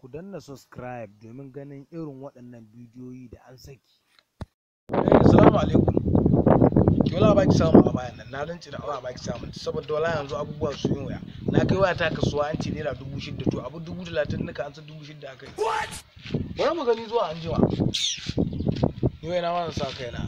Ku danna subscribe domin ganin irin waɗannan bidiyoyi da an saki. Assalamu alaikum. Wala ba ki samu a bayan nan, na rantsi da Allah ba ki samu saboda wala yanzu abubuwa su yin waya. Na kai waya ta kasuwa an ce naira 6,000, to abu 30,000 nika an san 6,000 akai. Bari mu gani zuwa anjima. Ni wai na ma sa kaina.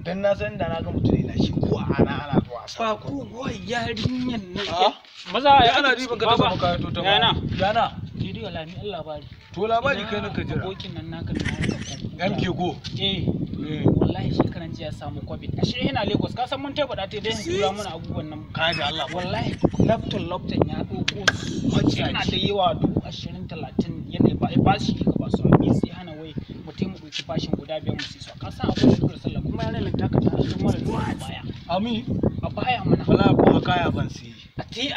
Dan na san da na ga mutum ina shi ko a ana zuwa a Ba ko wai yarinyan nan. Maza ya ana riban ka ta samu kayan to ta. Yana. Yana. Ni dai wallahi ni labari. To labari kai naka jira. Abokin nan naka da harkar kwamfuta. MK go. Eh. Wallahi shekaran jiya ya samu COVID. Ashe yana Lagos, ka san mun tabbata ta dai tura mana abubuwan nan. Ka ji Allah. Wallahi laptop ya ɗauko suna da yawa 20,000 30,000 yana ba ba shi ka ba su abi sai hana wai mutum mu ɗauki bashin guda 5 mu sai su. Ka san akwai tura sallah kuma yaran nan taka ta su mara zuwa a baya. Ami. A baya mana. Wallahi ko a kaya ban siyi. A ti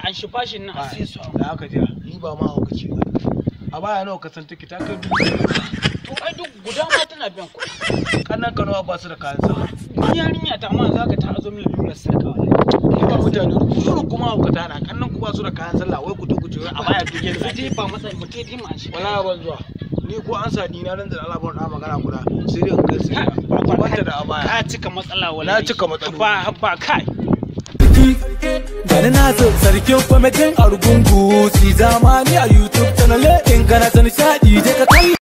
an shi bashin nan a sai su. Da aka jira ni ba ma haukaci ba. A baya nawa ka san take ta kai dubu. To ai duk guda ma tana biyan kuɗi. Kannan Kano ba su da kayan sallah. Ni yarinya ta amma za ka ta azo min lalurar sarka wallahi. Ni ba mutane ku kuma haukata na kannan ku ba su da kayan sallah wai ku to ku ce wai a baya duk Yanzu dai ba matsayi mu dai mu an shi. Wallahi ban zuwa. Ni ko an sa ni na ran da Allah ban da magana guda sai dai in kai sai. Ba banta da a baya. Ka cika matsala wallahi. Na cika matsaloli. Ba kai. Gani na zo sarkin kwamitin Argungu, si zamani a YouTube channel in kana ta nishaɗi je ka kalla.